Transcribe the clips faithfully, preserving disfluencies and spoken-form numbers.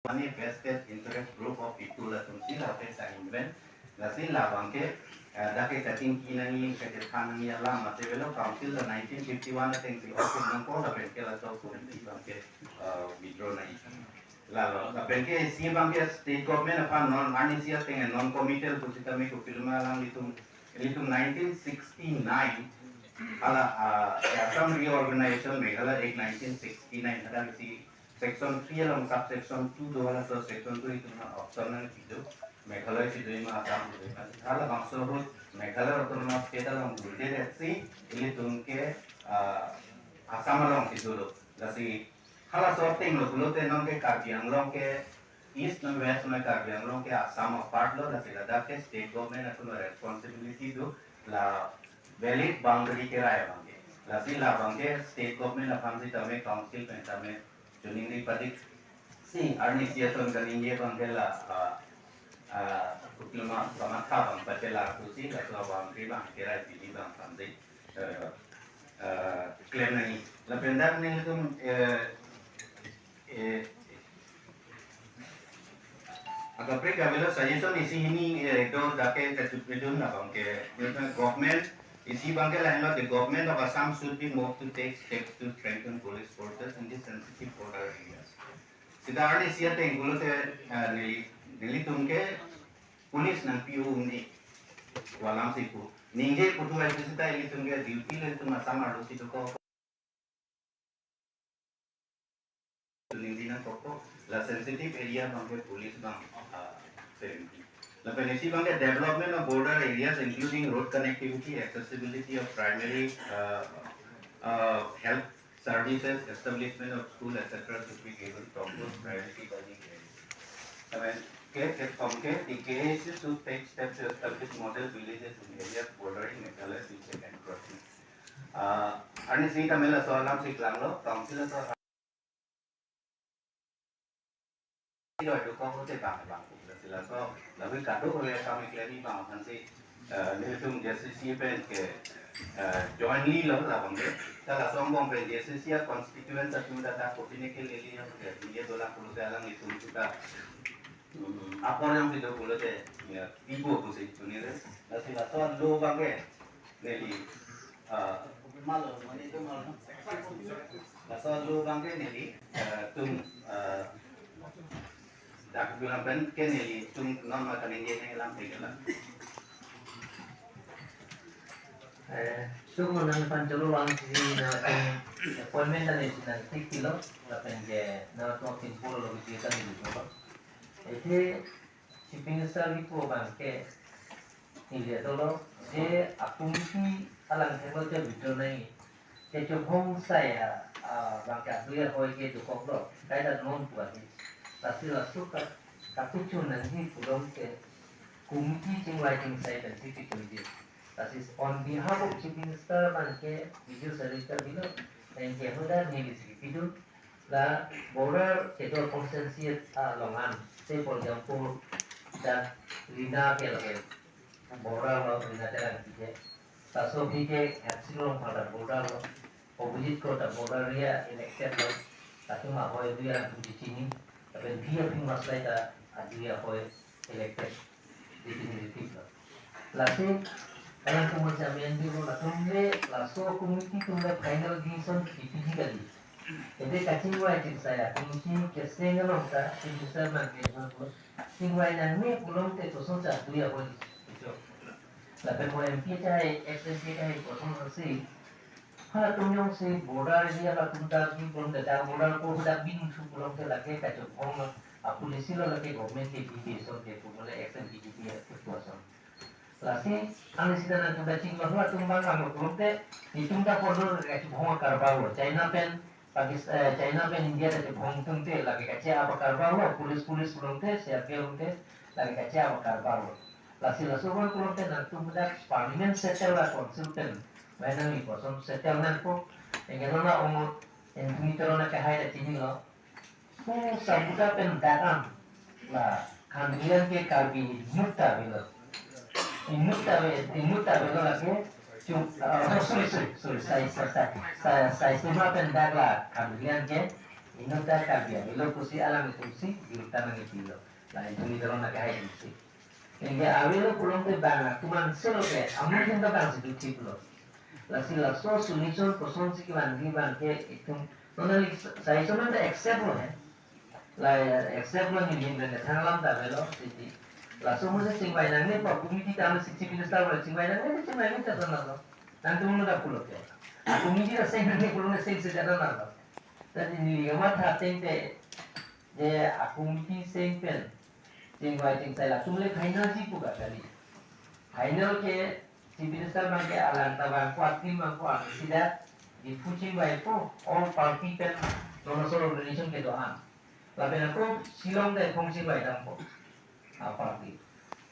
Mane vested interest group of people atum si lapen ta invent. Lasi labang ke, eh, dak ke kachingki nangji, kachethan nangji alam mate avelo, council ta nineteen fifty-one ateng si open nangpo lapen ke laso committee abang ke, eh, withdraw nangji. Lalo, lapen ke isi abang ke state government aphan non, arnisi ateng non committal pusitame kopiloma alanglitum, ilitum nineteen sixty-nine, hala, ah, Assam Reorganization Meghalaya Act nineteen sixty-nine, hadak isi section three along subsection two do, halaso section two itum aphan option nangpi do, Meghalaya pido ma Assam pido ma. Halabangso ahut Meghalaya Autonomous State along dulde detsi ilitum ke, ah, Assam along si dolo. Lasi halaso ateng lo pulote non ke Karbi Anglong ke East non West non Karbi Anglong ke Assam apart lo, lasi ladak ke state government atum responsibility do la valid boundary kerai abang ke. Lasi labang ke state government aphan sitame council pen tame choningri padik si arnisi atum kaningje abang ke la, ah, ah, kopi ma kamatha abang pachela tu si laso boundary abang kerai pini abang samjing, eh, eh, claim nangji. Lapen dak nelitum, eh, eh, akaprek avelo suggestion isi hini, eh, do dak ke kachupidun abang ke, government, isi abang ke lahenlo, the government of Assam should be moved to take steps to strengthen police forces in the sensitive border areas. Sita arnisi ateng pulote, eh, neli, nelitum ke police nangpi-un-e pu alam si pu. Ningje putu ai sita ilitum ke duty le itum Assam arlo si doko. Ningje nangkokpo, la sensitive area abang ke police abang, ah, safety. Lapen isi abang ke development of border areas including road connectivity, accessibility of primary, uh, uh, health services, establishment of school, et cetera should be given topmost priority by the K A A C. Lapen ke, ke, kom ke, the K A A C should take steps to establish model villages in areas bordering Meghalaya to check encroachment. Ah, arnisi tame laso alam si klanglo, council laso lo, do kong te bang bang, sila so, lalu kado oleh kami klemi bang aphansi, eh, nelitum J C C pen ke, eh, jointly lo labang ke, ta laso angbong pen J C C a constituent atum ta ta kopine ke leli yang ke, dia dolang puluh dalang itu sudah, hmm, apor yang tidak boleh deh, ya, ibu aku sih, ini deh, lasi laso lo abang ke, neli, eh, malo, mani itu malo. Laso lo abang ke neli, eh, tum, eh, dak bilang pen ke nelitum non ma kaningje nangji alam thek la. Eh, sung non nangpancholo abang si na tum appointment dan isi nangtik pilo, lapen ke na tum tin polo lo biji kan di lo. Ete Chief Minister kipu abang ke neli dolo, je akumpi alang theklo je withdraw nangji. Kechobhong sai a, abang ke adui ahoi ke dokoklo, kaita non pu ahi. Lasi laso ka, kapuchun nangji pulote committee chingvai chingsai pensi pichunji. Lasi on behalf of Chief Minister abang ke video service ta bilo, thank you, hadak neli si pidun. La border kedo constituency along an, say for example, dak Rina ke lake border lo, Rina Terang ke. Laso aphi ke Hepsi Longphar ta border lo, opposite ko ta border area elected lo, latum ahoi adui atum chini, lapen aphi aphi maslai ta adui ahoi elected representative lo. Lasi, kalang tumon jamin di lo latum le, laso committee atum le final decision kipiji kali. Ede kachingvai chingsai a, committee keseng along ta, chief minister man ke, chingvai nangne pulote koson cha adui ahoi di. Lapen mo M P chai, ex M P chai, koson si, halatum jongsi border area halatum ta bi pulote, dak border ko hadak bi ningsu pulote lake kachobhong lo, a policy lo lake government ke bi ke so ke pu mole action B J P ya pu so. Lasi, ang sida nangtum ta chinglo halatum abang kamo pulote, itum ta pordo kachobhong karbar lo. China pen, Pakistan, eh, China pen India ta chobhong tungte lake kache-a karbar lo, police police pulote, C R P F pulote, lake kache-a karbar lo. Lasi laso abang pulote nangtum dak permanent settle a council pen, bai nangli koson settle nangpo, engke non la ong, Anthony Teron akehai ta chinilo. Pu sabuta pen dak an, la, Khandilian ke Karbi inut ta avelo. Inut ta ave, inut ta avelo lake, chung, ah, oh, sorry, sorry, sorry, sai, sai, sai, sai, sai, sima pen dak la, Khandilian ke, Inut ta Karbi avelo pusi alanglitum si birta nangkepilo. La itum ni dorong nangkehai si. Anke avelo pulote bang atum angselo ke, amonit atum ta bang si dothiplo. Lasi laso solution kosonsi kevangji abang ke itum, non nangli suggestion ta accept lo he. La accept lo, neli pen kethang alam ta avelo siti. Laso mo si chingvai nangne pu committee ta, chief minister pu chingvai nangne, chingvai nangne ta nanglo. Nangtum lo ta pulo ke. Committee ta seng nangne pulo, seng si ta nanglo. Tadi neli kamatha ateng ke, je a committee seng pen chingvai chingsai latum le final ji pu ka kali. Final ke chief minister abang ke alang ta bang ko, a team bang ko, a sida Diphu chingvaipo, all party pen, non asor organization kedo-an. Lapen ako Shillong ta ephong chingvai dampo a party.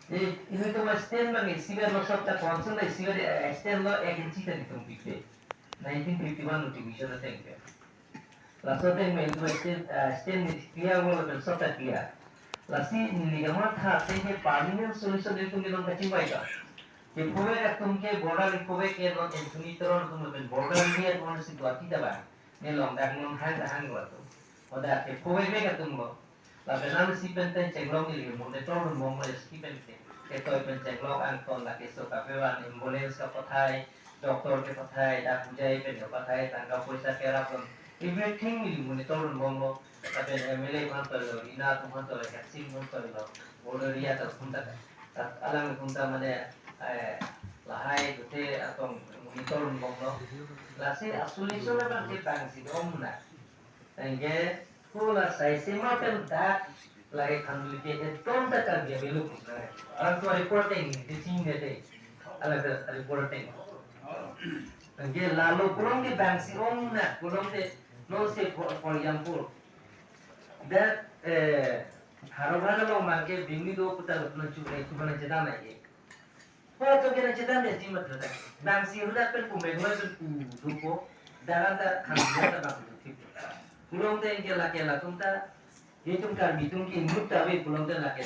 E, ilitum a stand abang isivet lo, sop ta council ta isivet, e, stand lo ek inchi ta nelitum pipe. Nineteen fifty-one notification ateng pen. Laso ateng pen itum stand, eh, stand ni clear lo, lapen sop ta clear. Lasi neli kamatha ateng ke permanent solution itum ke non kachingvai ta. Kephovek atum ke border kephovek ke non Anthony Teron atum lapen border area atum si Guwahati ta bang. Ne along dak non hang hang lo atum. Hadak kephovek vek atum lo. Lapen nangli si pen ta chenglok, neli monitor dun bom lo, S P pen ke, ketoi pen chenglok, angton lake so kapevan, ambulance kapathai, doctor kepathai, dak bujai pen kapathai, tangka poisa kerap lo, everything neli monitor dun bom lo. Lapen M L A aphan toi lo, Rina atum aphan toi lo, Haksing aphan toi lo, border area ta atum ta, ta alanglitum ta mane, eh, lahai dote atong monitor dun bom lo. Lasi a solution abang ke bang si dom na. Anke ko la sai sema pen dak lahai thanduli ke eton ta Karbi avelo pu na. Alang to report ateng, di ching de de. Alang ta report ateng. Anke lalo pulote bang si ong na, pulote non se, for, for example, that, eh, Haro Haro along abang ke bini do putar na chu, eh, chu na chedam ai ke. Ho to ke na chedam ya ji mat ta. Bang si huda pen pu Meghalaya pen pu dopo. Daran ta khang ta bang si dothip. Pulote anke lake latum ta, itum Karbi atum ke inut ta ave pulote lake.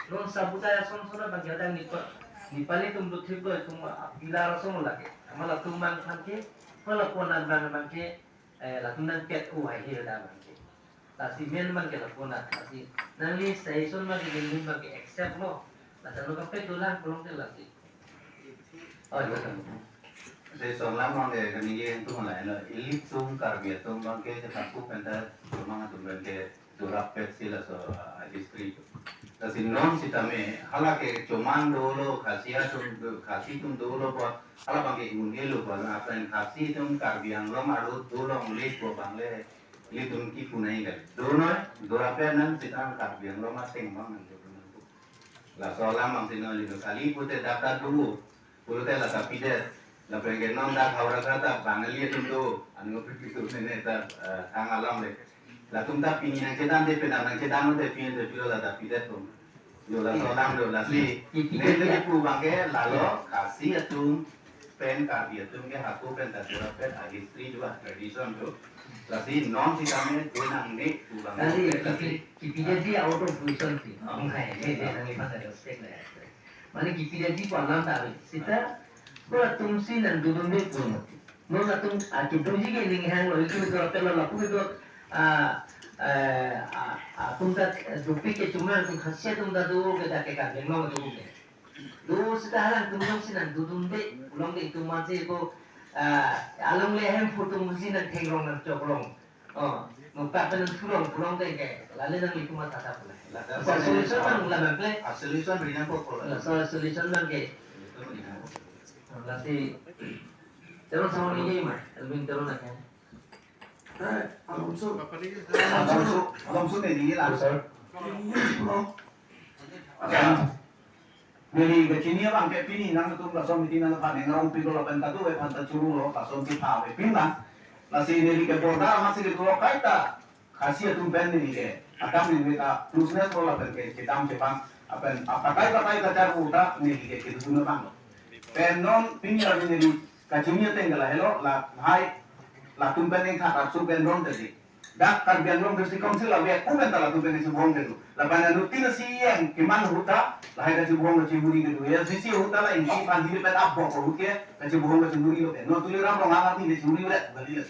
Non sabuta ason son abang ke dang Nepa-, Nepali atum dothip lo, itum a pillar ason lake. Amat latum abang ke, hala pon abang abang ke, eh, latum nangpet u hai hir da abang ke. Lasi main abang ke lapu na, lasi nangli suggestion abang ke, neli abang ke accept lo. Lasi ano kapedolang pulote lasi. Oh, iya, kan. Suggestion alam abang ke, kami ke itum la, ilitum Karbi atum abang ke, chethan pu pen ta, cuma atum abang ke, dorapet si laso, ah, history. Lasi non sitame, hala ke cuma dolo, Khasi atum do, Khasi atum dolo pu, hala abang ke ingun elo pu, lapen Khasi atum Karbi Anglong arlo dolongle pu abang le, ilitum kipu nai kali. Donoi, dorapet nang sitame Karbi Anglong ateng abang nang do nang pu. Laso alam abang si non ilitum kali pute data do. Pulote la ta pidet. Lapen ke non dak Howraghat ta Bangali atum do. Anu pipi tu ne ne ta, eh, thang alam le. Latum ta pini nangchedam de, penang nangchedam de, pini de pilo la ta pidet tum. Yo laso alam do lasi. Ne ne pu abang ke lalo Khasi atum pen Karbi atum ke hako pen ta dorapet a history do, a tradition do. Lasi non sitame do nangne pu abang ke lasi. Kipi, kipi jadi out of question si. Oh. Ang hai, ne, ne, nang ipat ada step na. Mane kipi jadi pu alam ta ave. Seta, ko latum si nangdodunde pu mati. Non latum, ah, kipi jadi ke ning hang lo, itu itu hotel lo, lapu itu, ah, eh, ah, ah, atum ta, eh, dopik ke cuma atum Khasi atum ta do ke dak ke Karbi Anglong do ke. Do seta halangtum jongsi nangdodunde, pulote itum mati ko, ah, along le hem phu atum si nangthengrong nangchokrong. Oh, nokta pen nangthulo pulote ke, lale nanglitum matha ta pula. La, so, solution abang la memple. A solution rinang ko pula. La, so, solution abang ke. Itu rinang. Lasi, Teron sama ni ma, Elvin Teron na ke. Eh, Alonso. Alonso, Alonso ne ni la. Sir. Ini, no. Ada. Neli kachini abang ke pini nangtum laso meeting nangphan nang rong pilo lapen kado-an aphan ta churu lo, laso si pha ave pin abang. Lasi neli ke border amat si kedo kaita Khasi atum pen neli ke akam neli ta closeness lo lapen ke kedam chebang, lapen apatai patai kachar uta neli ke kedun abang lo. Pen non pini arni neli kachini ateng ke lahelo, lahai latum pen ning thak apsu pen ron tadi. Dak Karbi Anglong District Council ave, ako pen ta latum pen isi bohong kedo. Lapen anuttin isi yang keman ahut ta, lahai kachebohong kachehuri kedo. Ya, isi ahut ta la ingki pan hiri pen ap bok ahut ke, kachebohong kachehuri lo ke. Non Tuliram Ronghang arni kachehuri uret, bali les.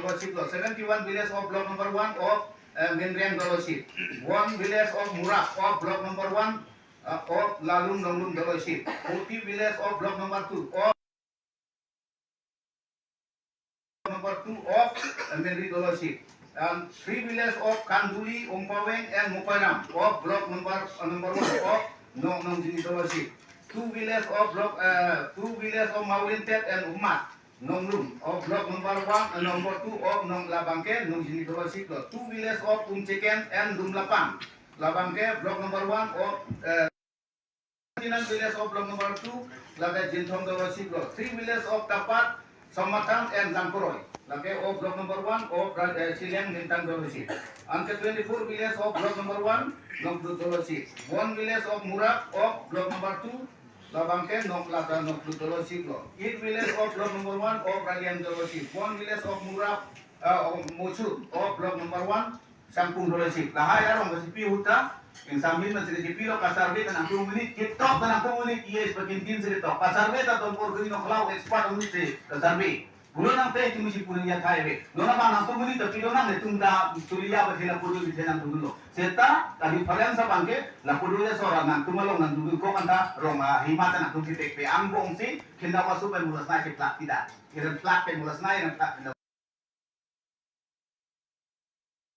Dolosip lo. Seventy-one village of block number one of uh, Menreng Dolosip. One village of Murak of block number one uh, of Lalung Longlung Dolosip. Forty village of block number two of number two of uh, Menri Dolosip. And three village of Kanduli, Umpaweng and Mukoiram of block number uh, number one of Nong Nongjini Dolosip. Two village of block uh, two village of Maulintet and Umat Nonglum of block number one, uh, number two of Nong labangke Nongjini Doloi Sip lo. Two village of Umcheken and Lumlapang. Labangke block number one of, uh, Tinan village of block number two, lake Jinthong Doloi Sip lo. Three village of Tapat, Somatang and Langkoroi. Lake of block number one of, uh, Sileng Nintang Doloi Sip. Anke twenty-four village of block number one, Nokdut Doloi Sip. One village of Murak of block number two, labangke Nok lata Nokdut Doloi Sip lo. Eight village of block number one of Raliang Doloi Sip. One village of Murak, uh, of Mochut of block number one, Sangpung Doloi Sip. Lahai arong kasipi ahut ta, ingsamin man sini sipi lo, ka-survey ta nangtum monit, ketok ta nangtum monit, yes, pakin tin sini tok. Ka-survey ta tompor kri no kalau expert monit si ka-survey. Pulo nang te itum si punya thai ve. Nona bang nangtum monit tapi lo nang itum ta sulia ba thela pudu di thela dulu lo. Seta, ka difference abangke, la pudu ya sora nangtum along nang dulu ko kan ta rong, ah, hima ta nangtum si pek pe angbong si, khinda wasu pen mulas nai si plak tidak. Iran plak pen mulas nai, iran plak pen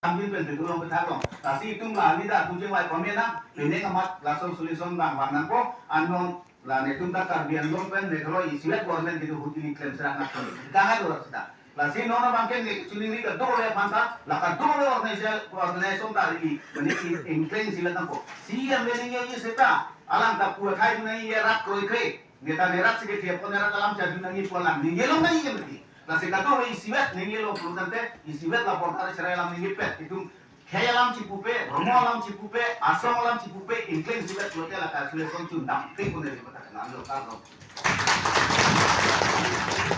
Kami pen pen dulong pen tharlong. Lasi itum la nida tum jeng lai pamena, penang amat lason solution bang bang nangpo, anon la netum ta Karbi Anglong pen Meghalaya isivet government kedo ahut ili klem serak nangpo. Kita kan dua sida. Lasi non abangke ne chuningri kedo le aphan ta, la kedo le organization, organization ta ili, mane i-, ingkleng silat nangpo. Si yang le ningje seta, alang ta pu akhai nangji rak kroikre. Neta nerak si kethe pon nerak alam chadu nangji pu alam ningje long nangji ke mati. Lasi kedo isivet ningje lo pulo tangte, isivet la border cherai alam ningje pet. Itum khei alam chipupe, Bromo alam chipupe, Asong alam chipupe, ingkleng isivet pulote la ka solution chundam. Ting kone di kota kena lo ka lo.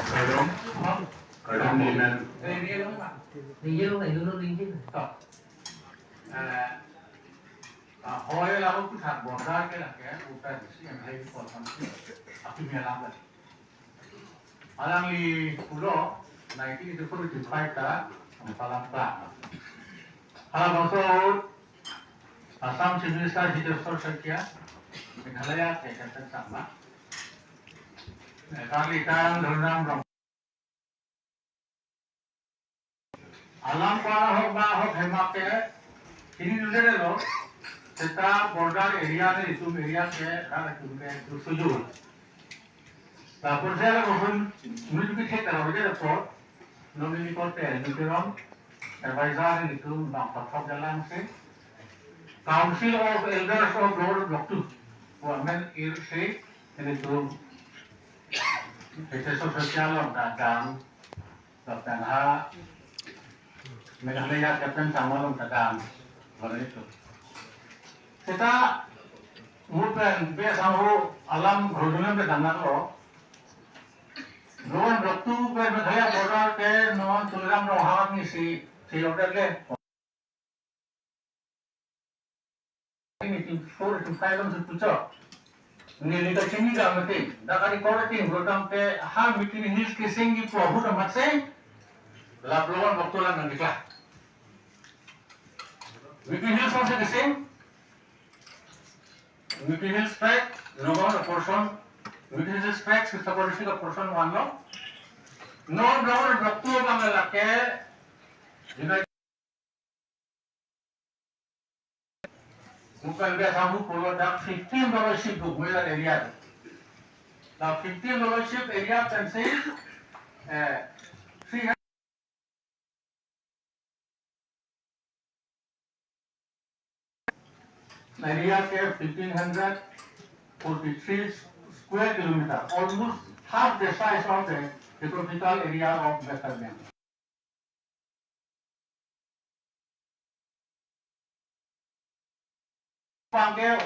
Kardom. Kardom, amen. Ningje long, ningje long, ningje long. To. Eh, ah, hoi la ko thak border ke lake, uta disi yang hai ko samsi. Api melang. Alangli pulo, nineteen eighty-four eighty-five ta, ang palang pa. Halabangso, Assam Chief Minister Hitesh Shaikya, Meghalaya ke Captain Sangma. Eh, kali kan, Dhornam Rong. Alam ko ahok ba ahok hemak ke, ini dulu deh lo. Seta border area ni itum area ke, rara itum ke, tu sujur. Lapor saya lah mohon, mungkin kita kalau dia report, nomi ni korte, ni kiram, advisor ni itum bang pathok jalan si. Council of Elders of Lower Block two, women ir si, ini itum, Hitesh Shaikya along ta dam, Captain ha, Meghalaya Captain Sangma along ta dam, baru itu. Kita, mungkin, be sangho alam rodungan be dam lo. Lower Block two pe Meghalaya border ke non Tuliram Ronghang ni si, si order le. Ini tim four tim five along si puchok. Neli kachini ga mati. Dak ari kor tim program te ha Mikir Hills keseng di plohu ta matse. La Lower Block two lang nang dikla. Mikir Hills masih keseng. Mikir Hills tract, Nagaon portion. Mikir Hills tract, Sitabarhi portion one lo. Non Lower Block two abang lake. Mungkin biasa mu pulo dak fifteen Doloi Sip duk mela area. Dak fifteen Doloi Sip area pensi, eh, three hundred area ke fifteen hundred forty-three square kilometer, almost half the size of the geographical area of Western Bengal. Pangke,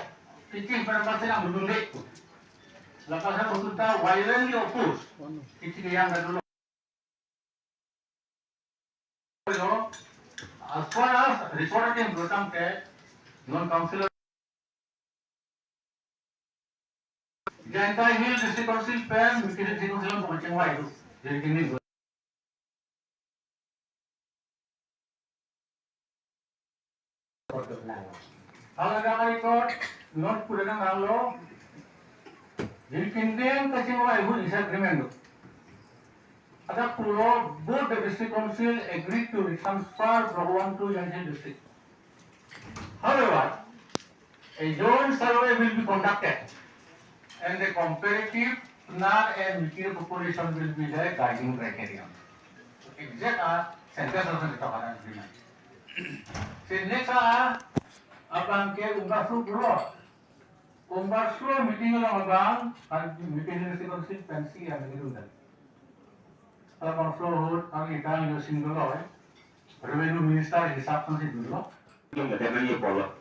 kicing pada pasti nang duduk dek. Lepas itu kita violently oppose. Kicing yang dah dulu. As far as recorded in Bhutan ke, non council Jaintia Hill District Council pen, Mikir District Council pen pangcheng wai tu. Jadi kini. Hala ka record, note pura nang alo. Jadi kini kacheng wai hu disagreement tu. Ada pulo, both the district council agreed to transfer Block one to Jaintia Hill District. However, a joint survey will be conducted and the comparative Null and material population will be the guiding criterion. Exact a sentence also the Taparan agreement. Say next a abang ke ungkasuk dulu. Ungkasuk meeting along abang, an meeting ni si konsi pensi yang gitu dan. Alabangso ahut, ang ikang yo sing dolo, eh. Revenue Minister hisap kan si dolo. Yung kata nang ye polo.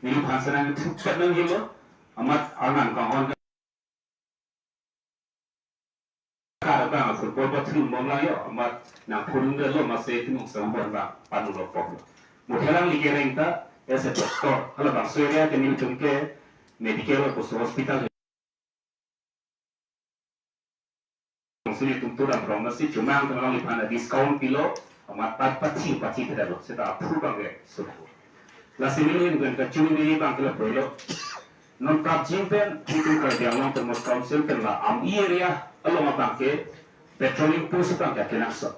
Neli phansa nang thuk nang ye lo. Amat angan kanghon kar bang football ba thum bom lang yo. Amat nang phurung de lo masi tinung sang bom bang panu lo pok lo. Muthelang ligi reng ta, as a doctor. Halabangso area ke nelitum ke medical ko hospital. Sini tum turam rong nasi cuma tengah liphan discount pilo, amat pat pachi pachi kita lo, seta aphu bang ke sudah. Lasi neli ingkoi kachini ni bang ke lapu lo. Non prapjin pen, itum Karbi Anglong Autonomous Council pen la ami area along abang ke patrolling post abang ke kenangsot.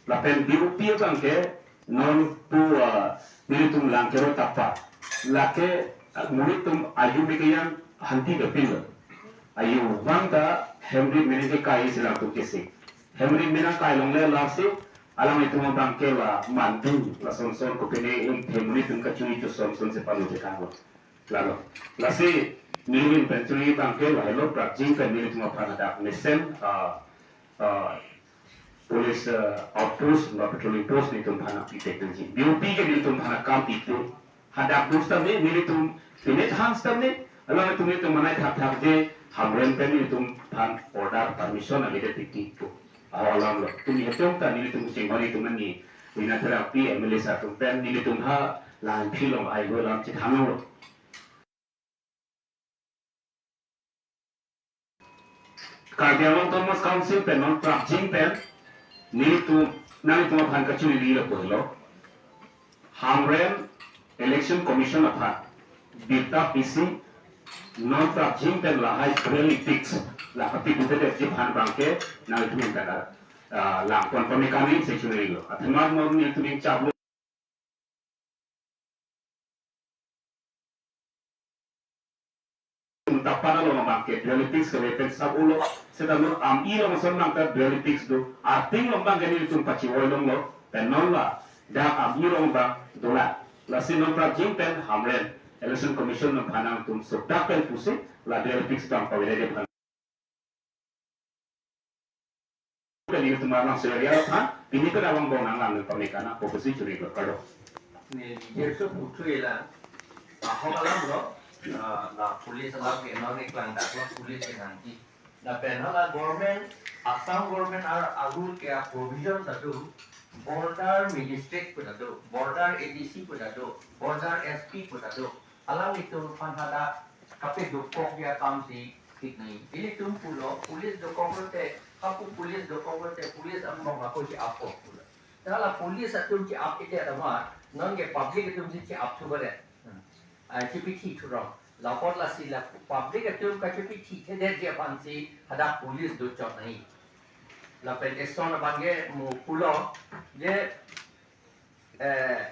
Lapen B O P abang ke non pu, ah, nelitum Langkero Tapa. Lake, ah, nelitum ayu mekeyang hanti kepin lo. Ayu vang ta hemri menang ke kai silang tu kesi. Hemri menang kai longle lasi alanglitum abang ke la mandu lason son kopine un hemri tum kachui chu son son si palu tekang lo. Lalo. Lasi nelitum pen churi abang ke la helo prapjin pen nelitum aphan hadak mesen, ah, ah, police, ah, outpost, ba patrolling post nelitum aphan pi tek nangji. B O P ke nelitum aphan kam pi tu. Hadak dus tam ni nelitum pine than tam ni. Alanglitum nelitum manai thak thak je Hamren pen nelitum aphan order permission ave det pi tu. Aho alam lo. Tumi hetum ta nelitum chinghon nelitum ani. Ina terapi M L A sir atum pen nelitum ha lang phi long ai ho lam chithan lo. Karbi Anglong Autonomous Council pen non prapjin pen nelitum, nanglitum aphan kachini lapu lo. Hamren Election Commission aphan birta pisi non prapjin pen lahai dual ethics la kapi dute de ji aphan abang ke nanglitum pen, ah, lang pon pon kami section lo. Athema non nelitum chap lo. Tapan along abang ke dual ethics kave pen sap ulo, seta non ami along ason abang ta dual ethics do, ating along abang ke nelitum pachivoilong lo, pen non la dak ami along abang dolang. Lasi non prapjin pen Hamren Election Commission nangphan nangtum sukdak pen pusi la dual ethics abang pavele de aphan. Kali itu malang serial ha, pini pen abang bong nanglang pamekana, fokus si churi lo kado. Ni, Jesu putri la, ahok alam lo, ah, la police alam ke non ni klang dak lo police ke nangji. Lapen hala government, Assam government ar ahur ke a provision ta do, border magistrate pu ta do, border A D C pu ta do, border S P pu ta do. Alanglitum aphan hadak kape dokok ya kam si thik nai. Ilitum pulo, police dokok lote, kapu police dokok lote, police angbong ako si apok pulo. Hala police atum si ap ite tama, non ke public atum si si ap thu bale. Hmm. Ai, chipi thi thu rong. Lapot lasi la public atum kachipi thi thedet ji aphan si hadak police do chot nai. Lapen eson abang ke mo pulo, je eh,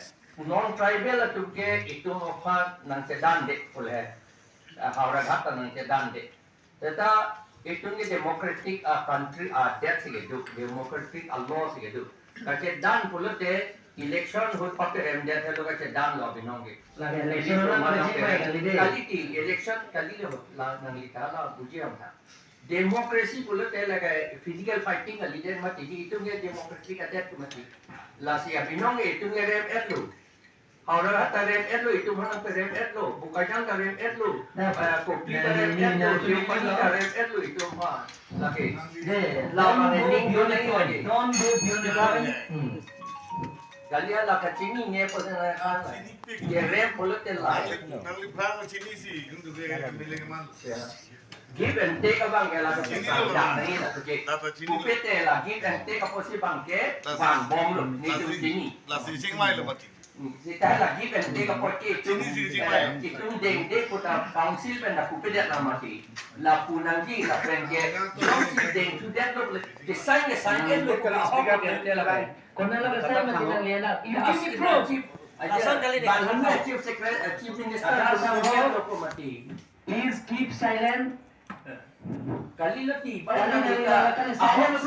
non tribal atum ke itum aphan nangchedan de pule. Eh, Howraghat ta nangchedan de. Seta itum ke democratic, ah, country, ah, det si kedo, democratic, ah, law si kedo. Kachedan pulote election ahut paperem det helo kachedan lo binong ke. La election Election la ahut kali paperem. Kali de. Kali ti election kali le ahut la nangli ta la buji am ta. Democracy pulote lake physical fighting kali det mati, itum ke democracy kadet tu mati. Lasi abinong itum ke rem et lo. Howraghat ta rem et lo, itum aphan ta rem et lo, Bokajan ta rem et lo, Nah, eh, Kopili ta nah, rem nah, et lo, nah, Deopani nah, ta rem et lo, itum aphan. Lake. De, La don't go beyond the point. Don't go beyond the point. Hmm. Kali ala kachini ne pos na kan. Ye rem pulote la. Nangli phrang chinisi, kuntu ke M L A ke man. Ya. Give and take abang ke la ke Chini bang lo, dak bang. Nangji la ke. Tata chini lo. Kupete la give and take apotsi abang ke, Lasi, bang bom lo, nelitum lasi, chini. Lasi chingmai lo mati. Hmm, seta la give and take apot ke itum, Chini si chingmai lo. Eh, itum dengde kota council pen la kupete la mati. Lapu nangji lapen ke, jongsi dengthudet lo le, ke sign ke sign ke lo, ke la hok ke la. Kona la ke sign mati nangli la. You give me proof. Aja, Asal kali ni. Bang hanu chief secretary, eh, chief minister, Asal lo ko mati. Please keep silent. Kali lagi, kali nang liga, kali sign lo,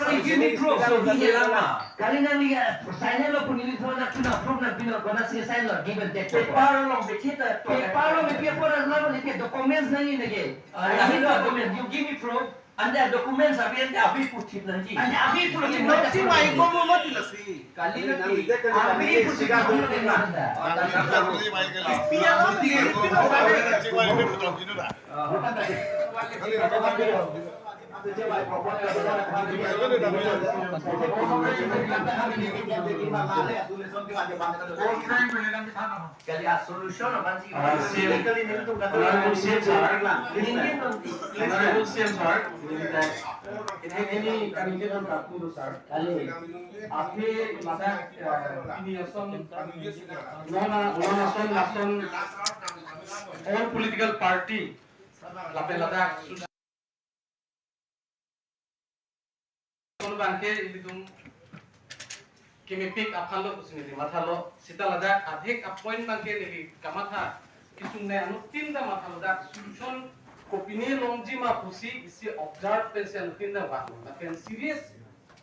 kali nang liga, sign lo pun ini semua nak kena proof nak bina kena si sign lo, give and take. Paper lo, bikin ta, paper lo, bikin paper lo, bikin documents nang ini lagi. Ah, ini documents, you give me proof. Ante documents avi, ante avi puthip nangji. Ante avi puthip nangji. Noksi mai ko mo mati lasi. Kali lagi, avi puthip nangji. Pia lo, pia lo. Kali a solution apa sih? Ah, C M, Honorable C M sir. Honorable C M sir, ini, ini kami kita tak dulu, sir. Kali. Api masa, eh, ini ason, nona, nona son, lason, all political party, lapen ladak sudah. Kon bangke ilitum kemepik aphan lo pusi neli mathalo, sita ladak adhik a-point bangke neli kamatha, kesung ne anuttin ta mathalo, dak solution kopine longji ma pusi isi observe pensi anuttin ta vanglo. Lapen serious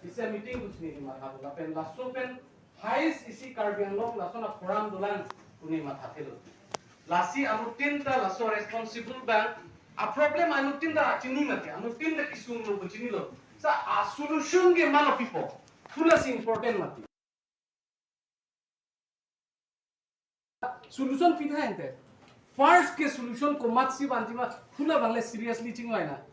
isi meeting pusi neli mathalo. Lapen laso pen highest isi Karbi Anglong lason a-forum dolang pu neli mathathelo. Lasi anuttin ta laso responsible bang a-problem anuttin ta chini mati, anuttin ta kesung lo pu chinilo. Sa a-solution ke malo pipo. Pu lasi important mati. Solution pitha ente. First ke solution komatsi vanji ma pu la vangle seriously chingvaina.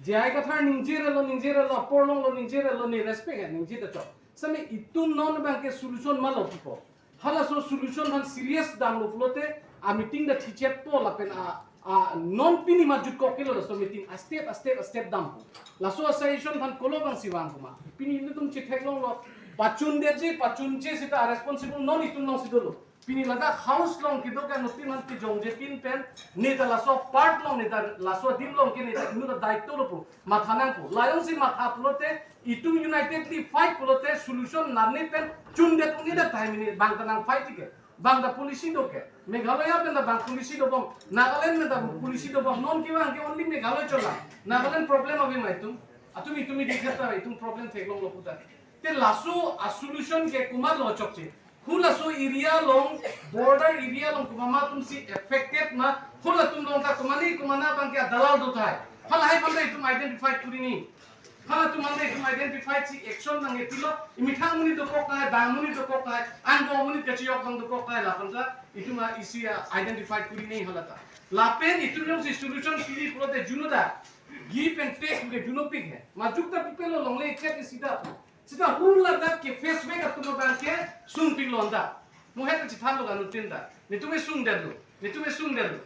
J I Kathar ningje relo, ningje relo, porlong lo ningje relo, ne respect ya ningje ta chok. Same itum non bangke solution malo pipo. Halaso solution han serious damlo pulote a-meeting ta thichet po lapen a, a non pini ma jutkok kelo laso meeting a-step, a-step, a-step dampo. Laso a-suggestion han kolo bangsi vang kuma. Pini ilitum chetheklonglo. Pachundetji, pachunche sita a-responsible non itum longsi dolo. Pini ladak house long kedo ke anuttin han kejongje tin pen, ne ta laso part long, ne ta laso adim long ke ne ta inut ta daityo lo pu matha nangpo. Layong si matha pulote, itum unitedly fight pulote solution nane pen chundet ong-e det tahai mini bang ta nang fight ke. Bang ta policy do ke. Meghalaya pen ta bang policy dobom, Nagaland pen ta policy dobom. Non kevang ke only Meghalaya chola. Nagaland problem ave ma itum. Atum itum idi khat ta itum problem theklonglo puta. Te laso a-solution ke komatlo chokche. Halaso area along, border area along komat ma atum si affected ma, halatum along ta komatne komatne abang ke adalal do tahai. Halahai aphan ta itum identify kuri nangji. Halatum aphan ta itum identify si action nangkepilo, emethang amonit dokok tahai, bang amonit dokok tahai, angbong amonit kachiyok abang dokok tahai, laphan ta itum a isi a-identify kuri nangji hala ta. Lapen itum jongsi solution piri pulote junoda, give and take ke junopik he. Majok ta pipelo longle chet isi ta. Sita haladak ke face back atum abang ke sungpik londa. Mo het chethanlo anuttin ta. Netum sungdetlo. Netum sungdetlo.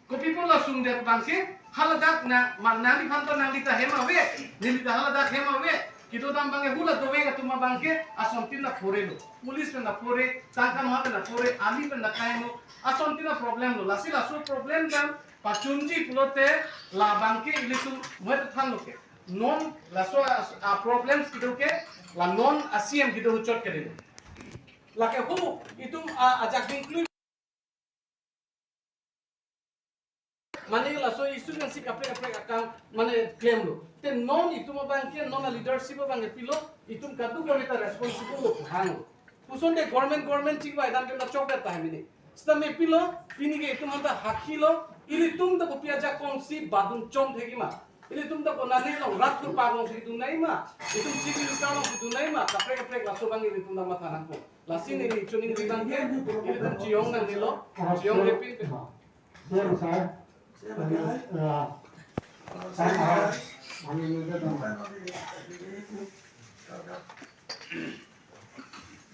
Kopi pu la sungdet abang ke haladak na ma nangliphan ta nangli ta hem ave. Neli ta haladak hem ave. Kedodam abang ke hala dovek atum abang ke asontin ta phorelo. Police pen ta phore, tangka maha pen ta phore, army pen ta kaimo. Asontin ta problem lo. Lasi laso problem dam pachunji pulote labang ke ilitum mo het thanlo ke. Non laso a, a problems kedo ke, la non a C M kedo chot ke dei. Lake ho, itum a, ajak ding klui. Mane laso issue kan si kaprek kaprek akam, mane claim lo. Te non itum abang ke, non a leadership abang ke pilo, itum kadokave ta responsible lo hang. Puson de government, government chingvai dam ke na chok ta tahai mini. Sita me pilo, pini ke itum aphan ta hakhilo, ilitum ta kopi ajakong si badun chom thegi ma. Ilitum ta konane long rat kurpa long si dun nai ma. Itum civil servant long si dun nai ma. Kaprek kaprek laso abang ilitum ta matha nangpo. Lasi neli chuning ribang ke, ilitum chiyong nangnelo, chiyong repin pe. Sir, sir. Sir, sir. Sir, sir.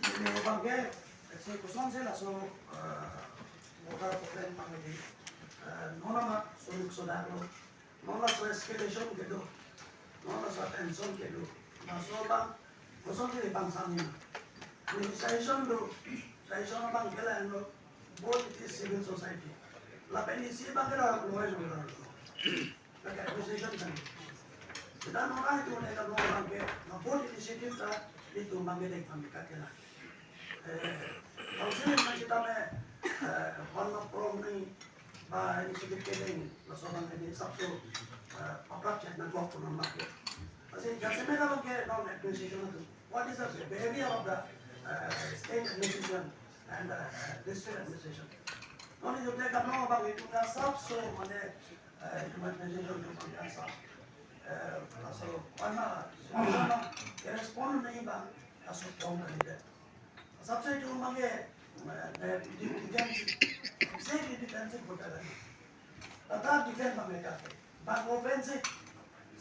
Ini bangke, si kosonsi laso, eh, border problem bangke, eh, non amat solution lo, non laso escalation kedo, non laso tension kedo, laso abang, kosonsi bang sami. Ini suggestion do, suggestion bangke lahenlo, both it is civil society. Lapen isi bangke la lo lo. Lake accusation kan. Kita nora itu ne kan nora bangke, na both initiative ta itum bangke dek kami kakela. Eh, council ni kita me, eh, one of problem ni, Ah, initiative ke dei, laso abang ke dei sabso, ah, paprap chet nangkok pu nangmak ke. Lasi jasemet abang ke non administration atum. What is the behavior of the, uh, state administration and, uh, district administration? Non itum ke kam nangkok abang itum ke sabso mane, uh, itum administration itum ke sab, uh, laso mana, ke respond nangji abang, laso pon kali dei. Sabse itum abang ke, eh, eh, defensive, exactly defensive bota kali. Tata defense abang ke kali. Abang offensive.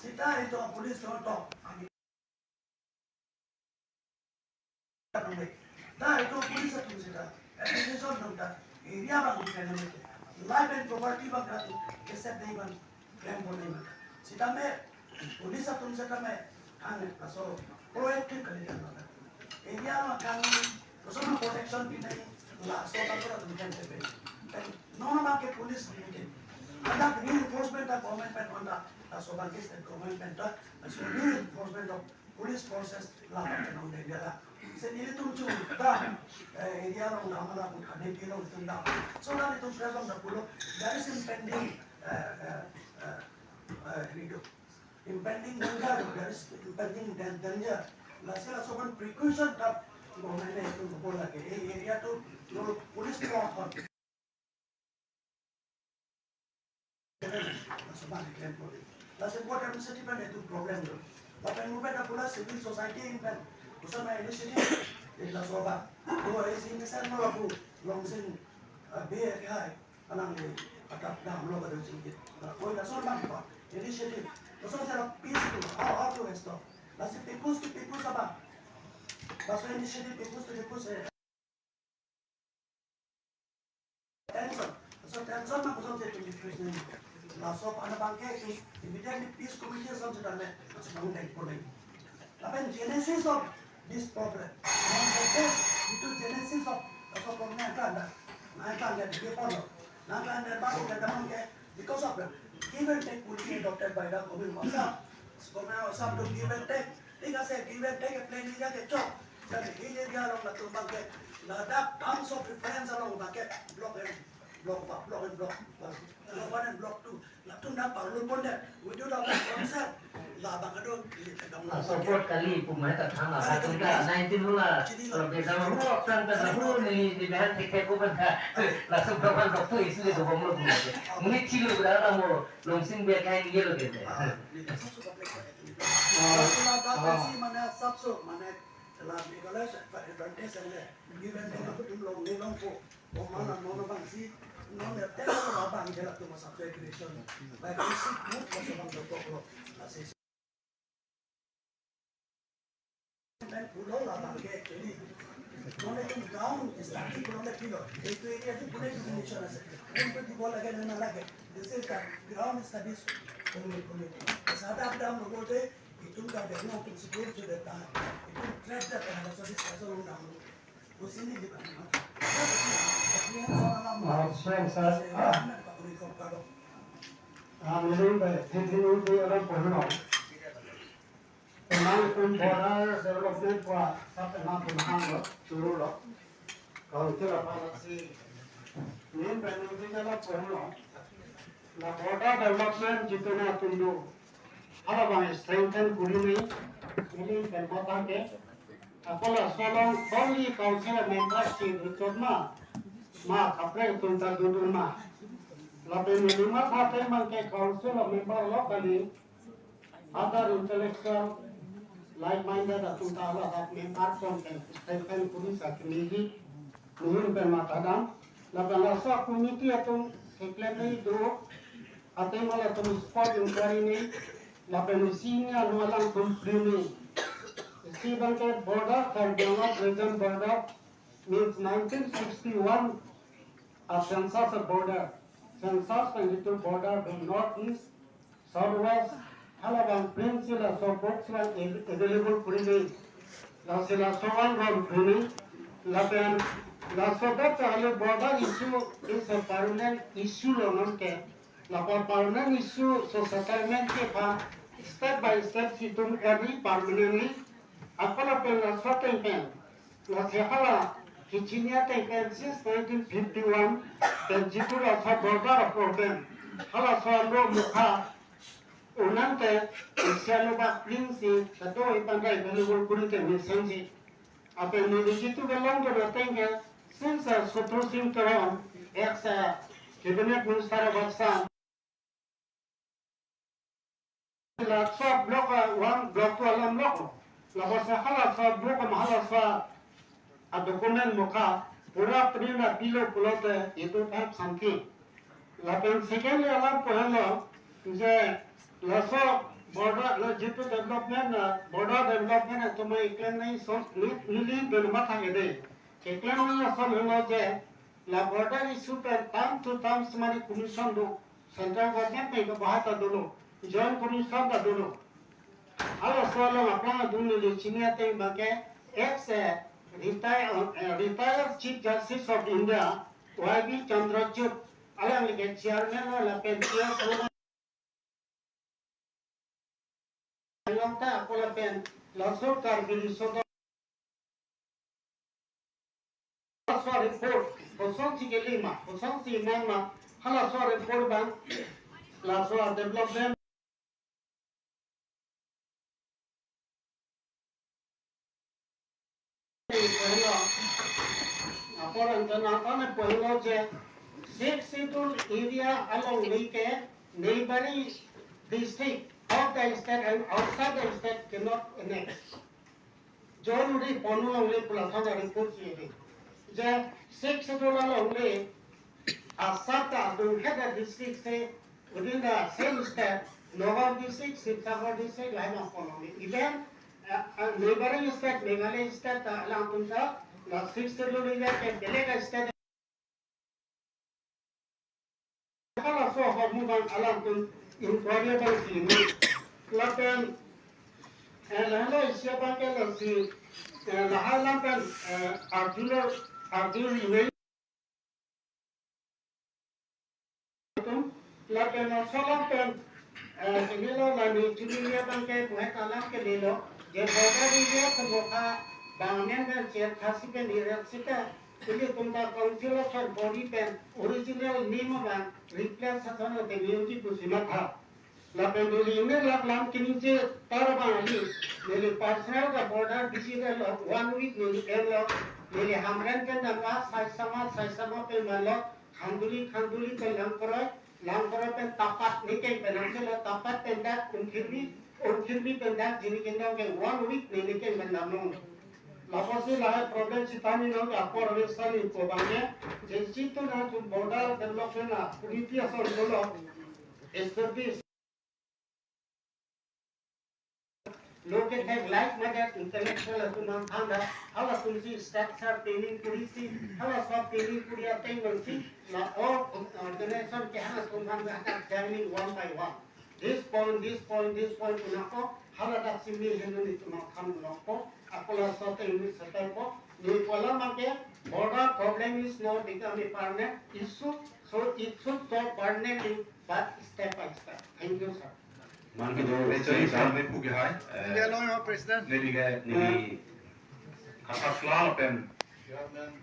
Seta itum police atum to. Ta itum police atum seta. Administration atum ta. Area abang defend nangji. Life and property abang ta. Ke safety abang. Klempo nangji. Sitame police atum sitame hang laso proactive kali kan. Area along kang laso protection pinai laso ta pura atum kan sepe. Pen non abang ke police limited. Ada reinforcement ta government pen honda laso abang ke state government pen ta laso reinforcement of police forces la pen nong deng dia la. Lasi nelitum chu ta, eh, area along dam la pun kane pi along itum dam. So that itum press on the pulo. There is impending, eh, eh, eh, eh, ini tu. Impending danger, there is impending dan-, danger. Lasi laso abang precaution ta government itum bola ke. Eh, area tu lo police force. Laso abang ke problem. Laso buat administrative pen itum problem lo. Lapen mungkin ada pula civil society pen pusat ma initiative. Jadi laso abang. Dua isi misal lo aku langsung, eh, be hai. Anang ni atak dam lo pada singkit. Nah, koi laso abang pa initiative. Laso cara peaceful. How, how to restore? Lasi peoples to peoples abang. Laso initiative peoples to peoples, eh. Tension. So tension na kosonsi itum diffuse nangji. Laso aphan abang ke immediately peace committee ason sedang le, sedang deng poleng. Lapen genesis of this problem. Nang ke itu genesis of laso problem yang kan dah. Nang kan dia dia pon lo. Nang kan dia baru dia teman ke because of the give and take policy adopted by the government of Assam. Government of Assam to give and take. Tinggal saya give and take planning ya ke chok. Jadi hilir dia along latum abang ke ladak terms of reference along abang ke block and block, block and block, block one and block two. Latum dak parlur pon dei. Without our consent. Labang ado, ili kedam labang ke. Support kali pu mai ta thang la, latum ta nineteen hula. Chini la. Kalau beda hulu option ta hulu ni di bahan tiket ko benda. Langsung kapan doktor isi le dobom lo pu mai. Muni chilo berada mo. Langsung biar kain dia lo gitu. Ah, ini kan satu kompleks pakai ini. Ah, kalau ada ah. Pensi mana sabso, mana telah Meghalaya advantage yang dia. Given dia aku belum ni long po. Oh, mana mana bang si, non ya telah abang dia lah tu masa aggression. Baik isi pun masa bang doktor lo. Masih Pen pulo labang ke actually. Nonke itum ground study pulote pilo. Itu area tu pune definition ase. Pen tu di bola ke na lage. This is the ground studies only, only. Sada dam logote itum ka deno itum secure to the ta. Itum threat da ta so discussion dam. Usini di bang. Action, sir. Ah, meaning by thinking will be around for now. Penang pen border development ko sab penang pen hang lo, churu lo. Council aphan si main pen ningje jala pen lo. La border development jituna atum do, hala abang strengthen kuri nangji, neli pen kota ke. Ako laso along only council member si rutut ma, ma kaprek atum ta dodun ma. Lapen neli matha te abang ke council member lo kali. Other intellectual, like-minded atum ta ladak member atum ke strengthen kuri sa kemiji, nihun pen matha dam. Lapen laso committee atum keklem nangji do, athema latum spot inquiry nangji, lapen isi ni anu alangtum pri nangji. Isi abang ke border, Karbi Anglong region border, means nineteen sixty-one, a census border. Census twenty-two border, the northeast, southwest, hala abang print si laso books abang av-, available kuri nangji. Lasi laso abang ron kuri nangji. Lapen laso dak kali border issue is a permanent issue lo nonke. Lapen permanent issue so settlement ke aphan step by step si itum early permanently. Ako lapen laso ateng pen. Lasi hala Kechini ateng pen since nineteen fifty-one pen jitu laso border problem, halaso alo mukha unang te Asia lo bak pling si kedo ipan rai available kuri te mesen si. Apen neli jitu kelong do ateng ke since, uh, Sutro Singh Teron, ex, uh, cabinet minister of Assam, laso block, uh, one, block two alam block. Lapusi halaso block, um, halaso, uh, document mukha pura print pilo pulote it would help something. Lapen secondly alam pu henlo je laso border lo jitu development, uh, border development atum keklem nangji ason ni, neli pen matha ke dei. Keklem nangji ason henlo je la border issue pen time to time mane commission do, central government pen ke bahai ta dolo, joint commission ta dolo. Halaso along aphrang adung neli chini ateng abang ke ex, eh, retire, eh, retired Chief Justice of India, Y B Chandrachud, alangli ke chairman lo lapen chair along ta ako lapen laso Karbi Riso Dam halaso report, kosonsi kelima, kosonsi mangma, halaso report abang, laso development. Pu henlo, apor anchana kami pu henlo je Sixth Schedule area along le ke neighboring district of the state and outside the state cannot annex. Jon uri ponu along le pu lason report si ri. Je Sixth Schedule along le asat ta adung heda district si within the same state, Nagaon district, Sibsagar district, lahai ma ponu along le. Even, uh, uh, neighboring state, Meghalaya state, uh, alangtum ta, la Sixth Schedule area ke beleg state. Halaso ahormu abang alangtum inquiry abang si ni. Lapen, eh, lahelo isi abang ke lasi, eh, lahai alam pen, eh, arjulo, arju ri nai. Lapen laso alam pen, eh, chinilo la neli chini abang ke buhai alam ke lelo. Je border area ke mukha bang amen pen cher thasi pen irak sita. Ilitum ta council ason body pen original name abang replace ason te neli pusi matha. Lapen neli ne lak lam kini je tar abang ali, neli personal ta border visit lo, one week neli enlo, neli Hamren pen damlo, Saisama, Saisama pen damlo, Khanduli, Khanduli pen Langkoroi, Langkoroi pen Tapat, ne keng pen damlo, Tapat pen dak Umkhirmi, Umkhirmi pen dak Jirikindong ke one week neli keng pen damlo. Lapusi lahai problem sitame nang ke apor ave sani ko abang ke, je jitu nangtum border development a committee ason dolo, S P B lo kethek like-minded intellectual atum aphan ta, halatumsi structure training kurisi, halaso training kuri ateng abangsi, la or-, organization ke halatum aphan ta joining one by one. This point, this point, this point pu nangkok, haladaksi me henlo netum aphan nangkok, ako laso ateng neli setelpo, neli pu alam abang ke, border problem is not become a permanent issue, so it should solve permanently, but step by step. Thank you, sir. Man kedo Rachel sir, Islam me pugi hai. Eh, India lo yo President. Neli ke, neli kata selalu pen.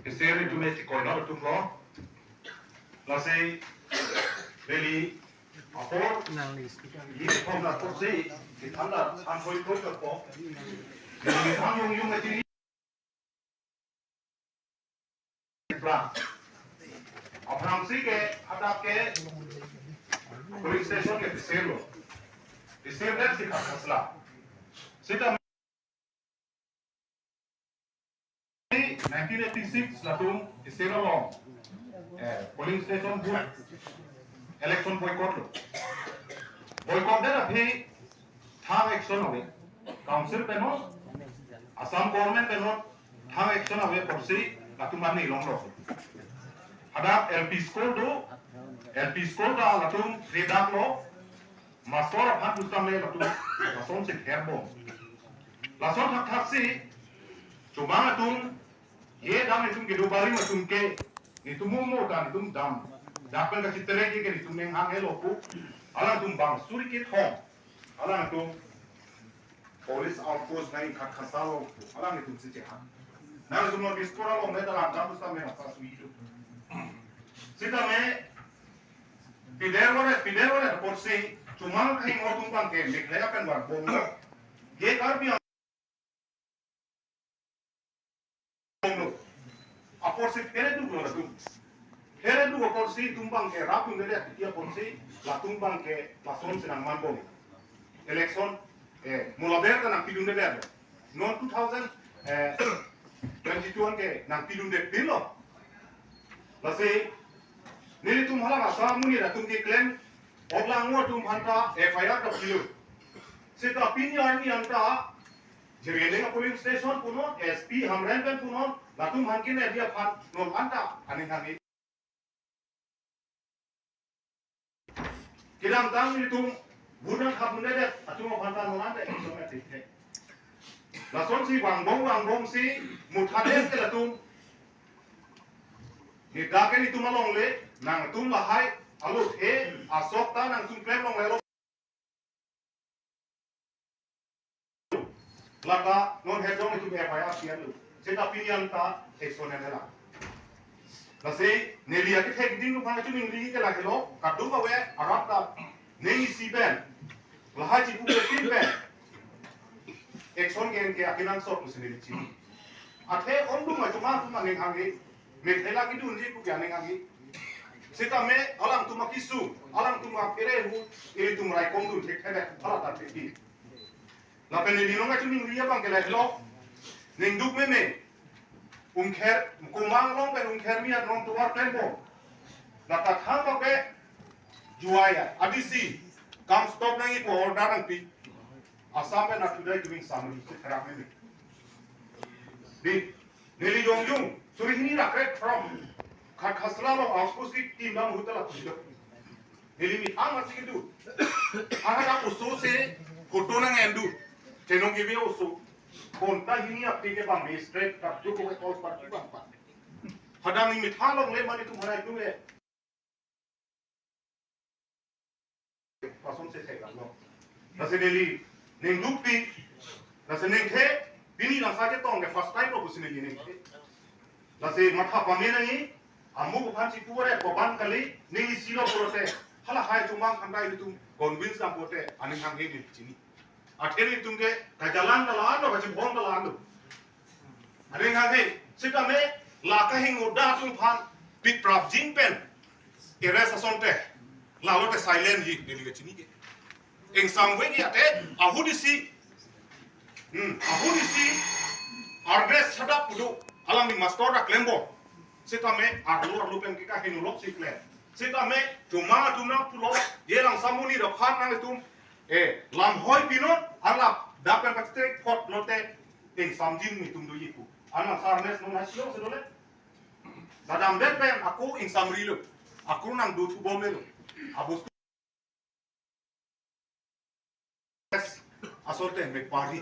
Keseri tu me si koinor tu lo. Lasi neli apor. Nang list. Ye kom na apor si, di thanda, san hoi koi ko. Neli tham yung yung ati. Pra. Aphrangsi ke hadak ke police station ke Bisir lo. Bisir dan si Khasla. Sita nineteen eighty-six latum Bisir lo. Eh, polling station booth election boycott lo. Boycott dan aphi thang action ave. Council pen ho, Assam government pen ho, thang action ave porsi latum arni longlo. Hadak L P school do, L P school ta latum fredak lo, mastor aphan pusitame latum, lason si kherbo. Lason thakthak si, chomang atum, ye dam itum kedo bari atum ke, netum mo mo ta netum dam. Dak pen kachiterek ke netum neng hang helo pu, alangtum bang suri kethom. Alangtum police outpost nai khat khasa lo, alangtum si cheha. Nangtum non diaspora along le dalam kampus tame nangpasui itu. Sitame pidevore, pidevore apotsi chomang kahingno atum abangke Meghalaya pen vangbomlo. Ke Karbi Anglong lo. Apotsi phere duklo latum. Phere duk apotsi itum abangke rapdunde, tia apotsi latum abangke lasonsi nangmanbom. Election, eh, mo laber ta nangpidunde. Non two thousand, eh, twenty-two anke nangpidunde pinlo. Lasi nelitum hala asa amonit atum keklem, ok langno atum aphanta F I R ta pilo. Seta pini arni anta Jirgaon polling station punon, S P Hamren pen punon, latum aphan kene dia aphan non anta aning hanghe. Kedamtang nelitum vote nangthapdunde atum aphanta non anta action athe. Lasonsi vangbom vangbomsi mutha det ke latum. Neta ke nelitum alongle, nangtum lahai alo he asok ta nangtum klem longlelo. Lata non hejong itu F I R sian lu. Seta pini anta action nela. Lasi neli akethek ding lu phang chuningri ke lahelo, kadokave arat ta ning isi pen, lahai chipu ke tin pen action ke-en ke akenangsot pusi neli chini. Athe ongdung ma chomang atum aning hanghe, Meghalaya kedunji pu ke aning hanghe. Sitame alangtum akesung, alangtum aphere hu, ilitum raikom dun thekthedek, hala ta thekji. Lapen neli nangkachiningri abangke lahelo, ningduk meme, Umkher, Kumang along pen Umkhermi anong tovar klembom. Lata thang kape, juaya, A D C, kam stop nangji pu order nangpi. Assam pen athudai keving samri, chetherak meme. Di, neli jongjung, suri hini ra krek from Khatkhasla along outpost ki team dam hotel a kudo. Neli methang masi kedo. Aha na oso se photo nang-endu. Chenong kebi oso. Konta hini apti ke bang straight tak jo ko all party bang pa. Hadang neli methang longle mane tum harai tum e. Lason se thek lo. Lasi neli ningdukpi, lasi ningthe, pini langsa chetong ke first time lo pusi neli ningthe. Lasi matha pame nangji, amu aphan si pure koban kali, ning isi lo pulote, halahai chomang khandai ilitum convince dam pulote, aning hanghe neli chini. Athe nelitum ke kajalan ta la-an lo, kachibong ta la-an lo. Aning hanghe, sitame la kahingno atum aphan pit prapjin pen arrest asonte, lalote silent ji, neli kachini ke. Ingsam we ji athe, ahut isi, hmm, ahut isi arrest chadap pudo, alangli master ta klembom. Sitame arlo arlo pen ke kahingno lok si klem. Sitame chomang atum nangpulo, je langsa amonit aphan nangtum, eh, lamhoi pinon, alap dak pen pachetrek phot lote, ingsamjin nelitum doji pu. Anang sarnes non hasi lo sedole. Ladamdet pen ako ingsamri lo. Ako nangdothubom lo. Abos asolte me pari.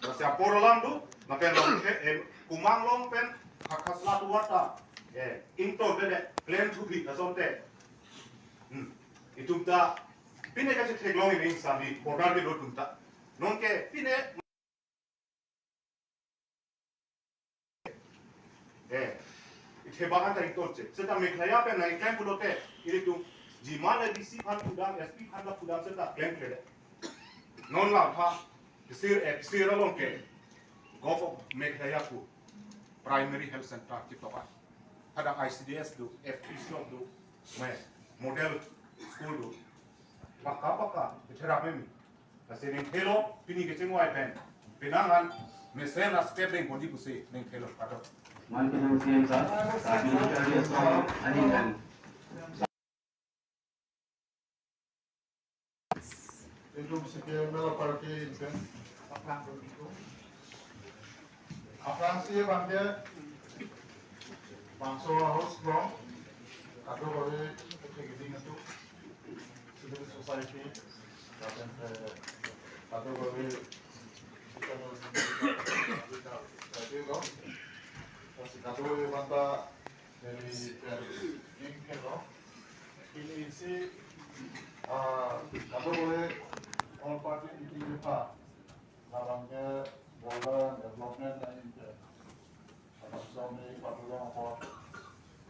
Lasi apor alam do, lapen lam ke, eh, Kumang along pen, Khatkhasla tovar ta, eh, ingtong dede, klem thupi, asolte. Hmm. Itum ta, pine kachethek long ini sami, order kedo atum ta. Nonke, pine Eh, itheba anta ingtongche. Seta Meghalaya pen nangklem pulote, ilitum jiman A D C aphan pudam, S P aphan ta pudam seta klemkle. Non la tha, kisir, eh, kisir along ke, Govt of Meghalaya pu, Primary Health Center, chipapa. Ada I C D S do, F P shop do, me, model school do. Paka paka, ithera memi. Lasi ningthelo, pini kechengvai pen. Penang an, mesen aspet dengponji pusi, ningthelo, kadok. Mankidu C M sir, kami dari Assam, aning dan. Itum C P M L party itum. Aphrangsi bangke bangso ahos long, kadokave kegiting atum, civil society, lapen, eh, kadokave society lo, lasi kadokave aphanta neli pen ning ke lo, pini isi, ah, kadokave all party meeting kita. Labang ke border development line ke. Sami patulong apa?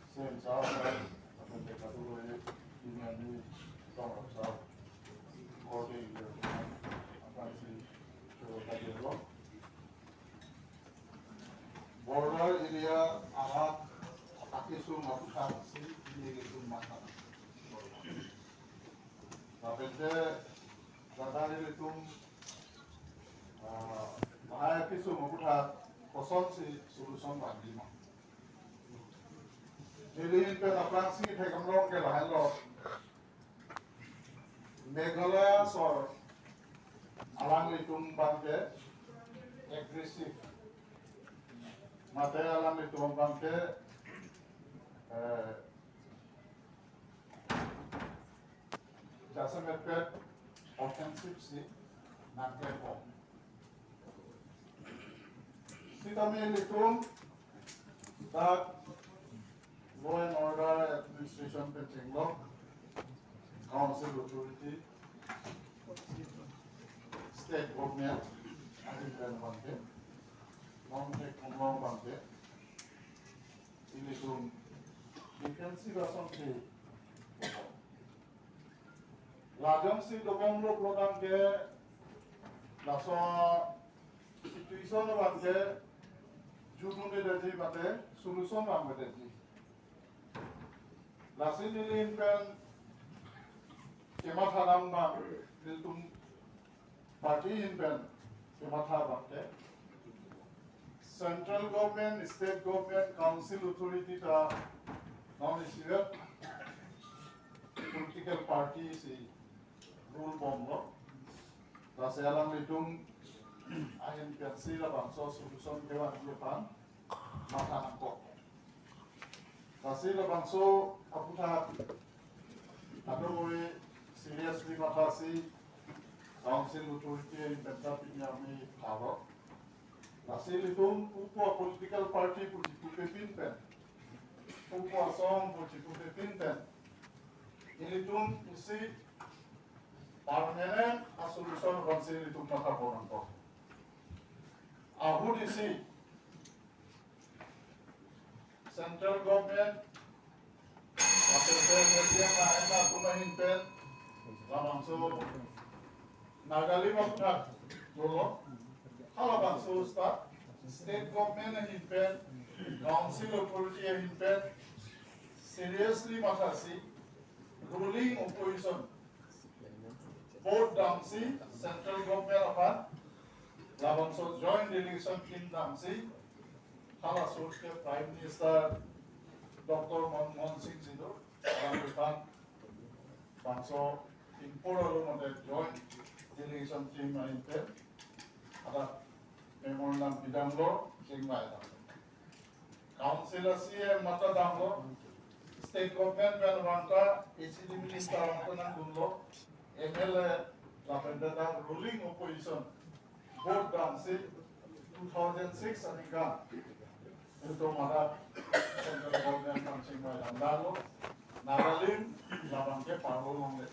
Sen sa sa, apa mereka dulu ini, ini tong sa. Korte ini, apa sih? Coba kaji dulu. Border area arat attack kesung aputhak si ini kesung mata. Lapen te, ladak ilitum, ah, bahaya kesung aputhak kosonsi solution vangji ma. Neli pen aphrangsi theklong ke lahenlo. Meghalaya sor alanglitum abangke aggressive. Mate alanglitum abangke, eh, jasemet pen offensive si nangkepon. Sitame ilitum dak law and order administration pen chenglok, council authority, state government, ahin pen abangke, non-state government abangke, ilitum defensive asonsi lajongsi dobomlo pulo tangte laso situation abangke judundedeji mate solution vangvedeji. Lasi neli ahin pen kematha dam abang, nelitum party ahin pen kematha abangke, central government, state government, council authority ta non isivet political party si rule bomlo. Lasi alanglitum ahin pensi labangso solution kevangji aphan matha nangkok. Lasi labangso aputhak kadokave seriously mathasi council authority ahin pen ta pini arni thalo. Lasi ilitum upo political party pu chipupepin pen, upo asong pu chipupepin pen, ilitum isi permanent a-solution aphansi ilitum mathapon nangkok. Ahut isi central government, lapen pen India na ena atum ahin pen, labangso Nagalim aputhak dolo, halabangso sta-, state government ahin pen, council authority ahin pen seriously mathasi, ruling opposition both damsi, central government aphan labangso joint delegation team damsi, halaso ahut ke Prime Minister Doctor Manmohan Singh ji do, alangli aphan bangso Singapore along mate joint delegation team ahin pen hadak memorandum pidamlo, chingvaidam. Council a-C E M matha damlo, state government pen abang ta H A D minister abang ta nangdunlo, M L A lapen ta ruling opposition both damsi two thousand six aningkan ilitum hadak central government aphan chingvaidam damlo, Nagalim labangke parlo longle.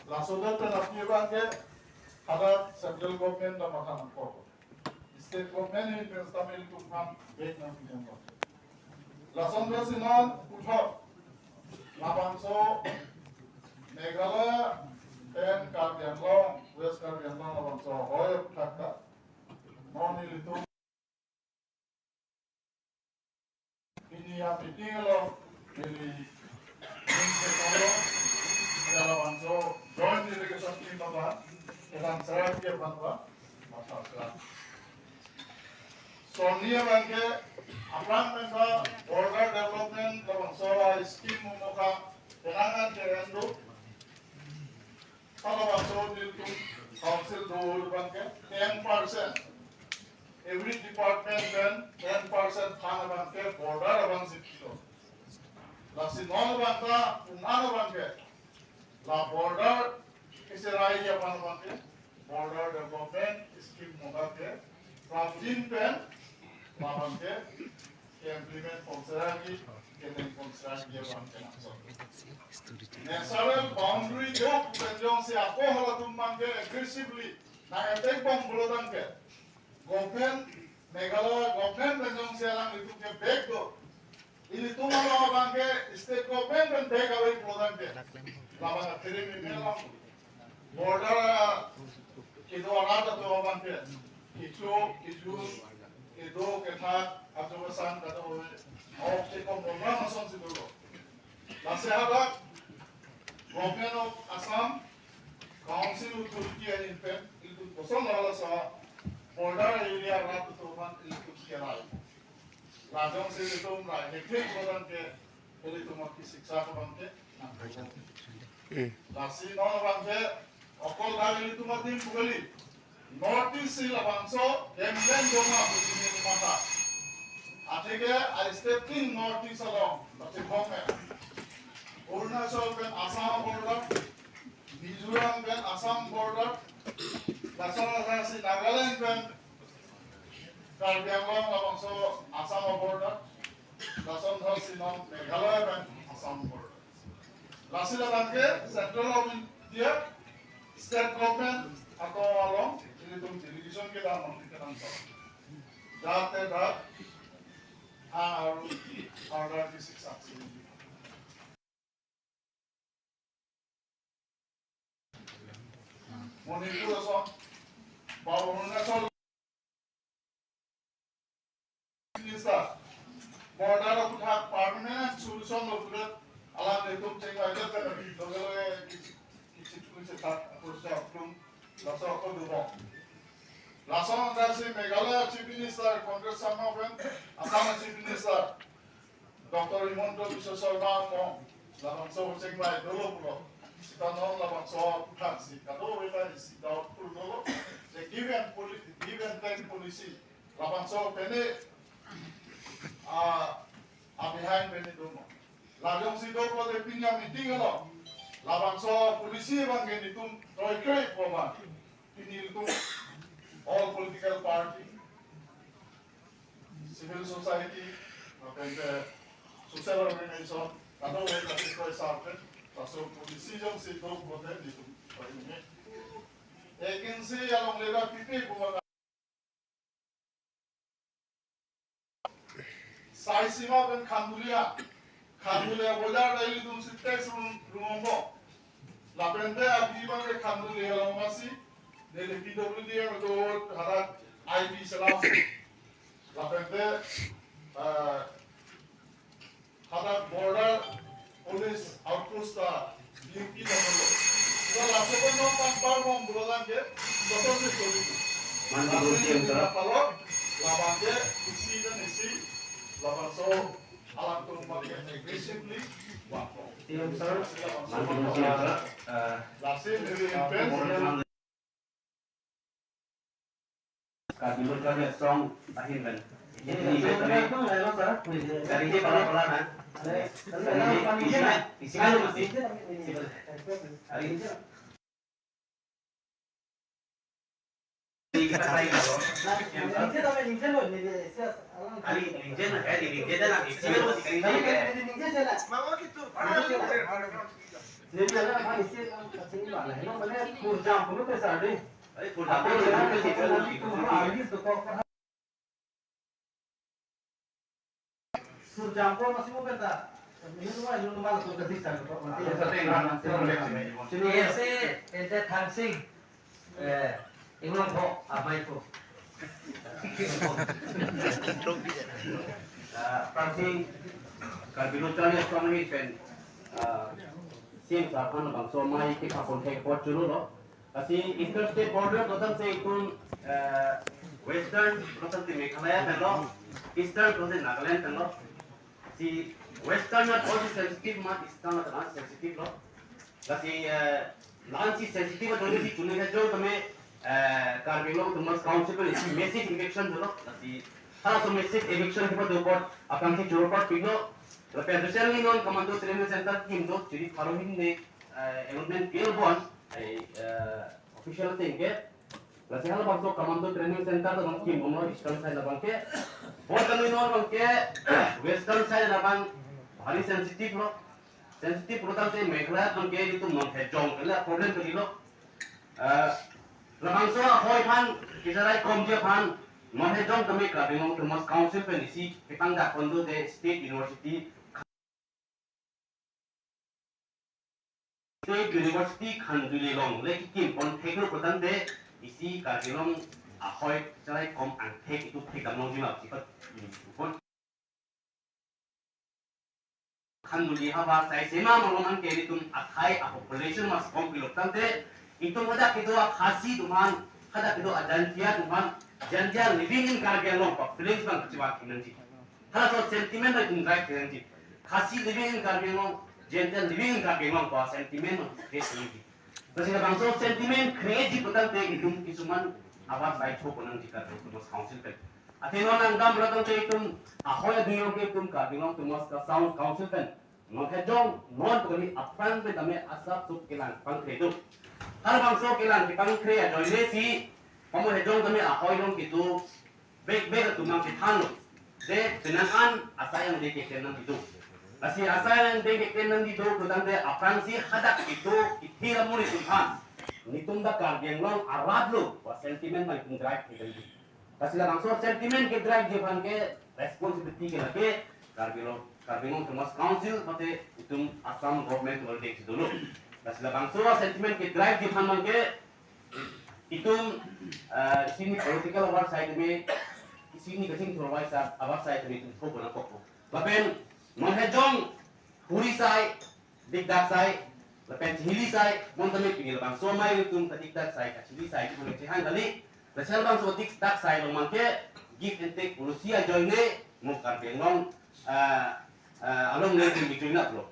Laso adet pen aphi abangke hadak central government ta matha nangkok. State government ahin pen stamil tum ham bek nangpidamlo. Lason do sinon puthot labangso Meghalaya pen Karbi Anglong, West Karbi Anglong labangso ahoi aputhak ta non ilitum pini a-meeting along neli ning se kolo, ya labangso joint delegation team abang, kedam serak dia abang ba, masa serak. Sonni abangke, aphrang pen ba border development labangso a-scheme momoka penangan ke endo, halabangso nelitum council do abangke ten percent. Every department pen ten percent fund abangke border abangsi pilo. Lasi non abang ta, un-an abangke, la border keseraiji aphan abangke, border development scheme momoka ke, prapjin pen, labangke, ke-implement ponserangji, ke-implement ponserangji abangke nangso. Natural boundary do pen jongsi ako halatum abangke aggressively nang-attack bom pulo tangte, government Meghalaya government pen jongsi alanglitum ke bag do, ilitum along abang ke state government pen bag ave pulo tangte, labang athirim imi along border kedo arat atum abang ke kecho kejo, kedo kethak, ajo kesang kadokave, ok chekom program asonsi dolo. Lasi hadak Government of Assam, Council Authority ahin pen ilitum koson lala sa border area arat atum aphan ilitum kerai. La jongsi ilitum rai hektik pulo tangte, ilitum aphan kesiksa abang ke nang. Lasi non abang ke okol dak ilitum adim pu kali, North East si labangso kemben doma pu chini mata. Atheke a state tin North East along, pachekong me. Arunachal pen Assam border, Mizoram pen Assam border, lason lason si Nagaland pen Karbi Anglong labangso Assam border, lason thar si non Meghalaya pen Assam border. Lasi labang ke Central of India, State Government atum along ilitum delegation kedam nangji kedam sa. Jate dak ha aru order di siksa si. Manipur ason, ba Arunachal Minister, border aputhak permanent solution lo pudet, alanglitum chengvai det kan, loge loge kichi, kichi thun se thak, apor se aplum, laso ako dubong. Lason antar si Meghalaya Chief Minister, Congress Sangma pen, Assam Chief Minister, Doctor Himanta Biswa Sarma mo, labangso chengvai dolo pulo, sita non labangso aputhak si, kadokave ta isi doubtful dolo, the give and poli-, give and take policy, labangso pene, ah, ah, behind pene dono. La jongsi do pulote pini a-meeting along, labangso policy abang ke nelitum kroikre pu abang. Pini nelitum all political party, civil society, lapen ke social organization, kadokave ta kroi sar pen, laso policy jongsi do pulote nelitum kroikre. Agency along le ra pipe pu abang. Saisima pen Khandulia, Khandulia bojar ta ilitum si tax rum-, rumombo. Lapen te api abang ke Khandulia along masi, neli P W D ang do hadak I P selam. Lapen te, eh, hadak border police outpost ta duty ta dolo. Sita laso pen non pan par mong bulan ke, koson si choli. Mandi laso duty pen ta. Palo, labang ke isi dan isi, labangso alangtum abang ke aggressively wako. Sir, mandi duty pen ta, eh, lasi neli pen Karbi Lo Charli Asong ahin pen. Ini, ini, ini, ini. Dari dia pala pala na. Isi, isi, isi, isi. Hari ini. Ini kita try dulu. Hari ini, ini, ini, ini. Mama gitu. Surjampo masih mau peta. Ini semua ini normal tuh kasih saya kok. Nanti ya. Sini ya si, ente Thangsing. Eh, Inglong kok, apa itu? Ah, Thangsing, Karbi Lo Charli Asong ahin pen, ah, C M sir aphan bangso mai kepapon thek pot churu lo. Lasi interstate border kotang si itum, eh, western kotang si Meghalaya pen lo, eastern kotang si Nagaland pen lo. Si western at all si sensitive ma, eastern at all sensitive lo. Lasi, eh, la-an si sensitive at all si chuni kejong tame, eh, Karbi Anglong Autonomous Council pen si massive eviction dolo. Lasi halaso massive eviction kedo apot aphrang si choro apot pilo. Lapen recently non commando training center kim do, chiri pharo hini, eh, allotment pilo bon, eh, eh, official thing ke. Lasi halabangso commando training center ta non kim bomlo eastern side labang ke. Bon kami non abang ke western side labang bhari sensitive lo. Sensitive program si Meghalaya abang ke itum non kejong kali problem kalilo. Eh, labangso ahoi aphan, kejarai komji aphan, Non hejong tame Karbi Anglong Autonomous Council pen isi kepangdak kondo de State University, State University Khanduli along le kikim pon theklo putangte isi Karbi Anglong ahoi chalai kom angthek itum thekdam longji ma chipat pon. Khanduli havar sai sema malom anke itum akhai a population mas kom pilok tangte itum hadak kedo a Khasi atum aphan, hadak kedo a Jaintia atum aphan, Jaintia living in Karbi Anglong pa feelings bang kachewak nangji. Halaso sentiment bang itum drive nangji. Khasi living in Karbi Anglong, Jaintia living in Karbi Anglong pa sentiment bang create nangji. Lasi labangso sentiment create ji putangte itum kisuman abar sai cho pon nangji Karbi Anglong Autonomous Council pen. Athe non nangdam putangte itum ahoi adui along ke itum Karbi Anglong Autonomous Council, Council pen non hejong non pu kali aphrang pen tame asap sup kelang pangkre do. Halabangso kelang kepangkre ajoine si pamo hejong tame ahoi along kedo bek bek atum nangkethanlo. Je penang an asai angdeng keklem nangji do. Lasi asai angdeng keklem nangji do putangte aphrangsi hadak kedo kithi amonit atum aphan, netum dak Karbi Anglong arat lo, pu sentiment bang itum drive ke nangji. Lasi labangso sentiment ke drive ji aphan ke responsibility ke lake Karbi Anglong, Karbi Anglong Autonomous Council mate itum Assam government already dolo. Lasi labangso sentiment ke drive ji aphan bang ke itum, eh, isi ni political abar side me, isi ni kachingthur abar side, abar side me itum thok bona kokpo. Lapen non hejong huri sai, dikdak sai, lapen chihili sai, mon tame pini labangso amei itum kadikdak sai, kachihili sai, itum chehang kali, lasi labangso dikdak sai along bang ke give and take policy ajoine mo Karbi Anglong, eh, eh, along le itum bijoinatlo.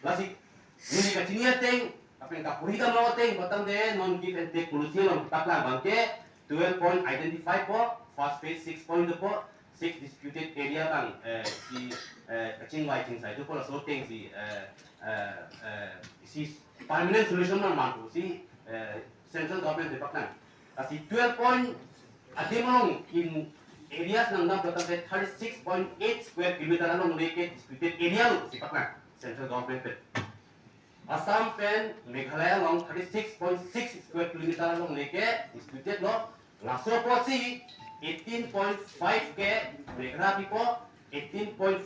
Lasi neli kachini ateng, lapen kapuri dam ateng, putangte non give and take policy along paklang bang ke twelve point identify po, first phase six point po, six disputed area tang, eh, si, eh, kachingvai chingsai do po laso ateng si, eh, eh, eh, si permanent solution man manpo si, eh, central government pen paklang. Lasi twelve point adim along in areas nangdam putangte thirty six point eight square kilometer along le ke disputed area lo si paklang central government pen. Assam pen Meghalaya along thirty six point six square kilometer along le ke disputed lo. Laso apotsi eighteen point five ke Meghalaya pipo, eighteen point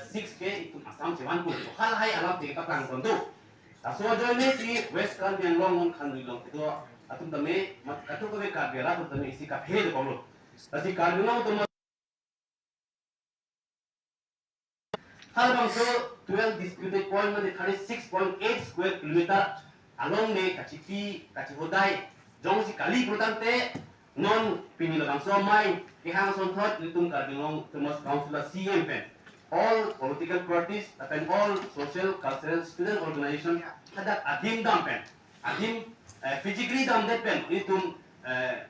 six ke itum Assam chevanpo. Halahai alam te paklang pontu. Laso ajoine si West Karbi Anglong non Khanduli along kedo atum tame, mat katu kave Karbi arat atum tame isi kaphere do konglo. Lasi Karbi Anglong atum halabangso twelve disputed point mate thirty six point eight square kilometer along le kachipi, kachihodai jongsi kali putangte non pini labangso amei kehang asonthot itum Karbi Anglong Autonomous Council a C M pen all political parties lapen all social, cultural, student organization hadak adim dam pen, adim, eh, physically damdet pen itum, eh,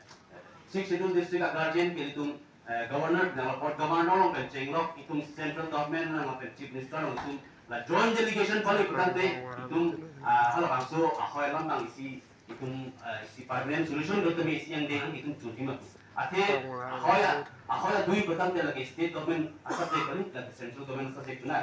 Sixth Schedule district a guardian ke itum, eh, governor, nang port governor along pen chenglok itum central government nang pen chief minister along itum la joint delegation kali putangte itum, ah, halabangso ahoi alam bang isi itum, eh, isi permanent solution do tame isi angdeng itum chunji ma. Athe ahoi a, ahoi adui putangte lake state government a subject kali, lake central government a subject na.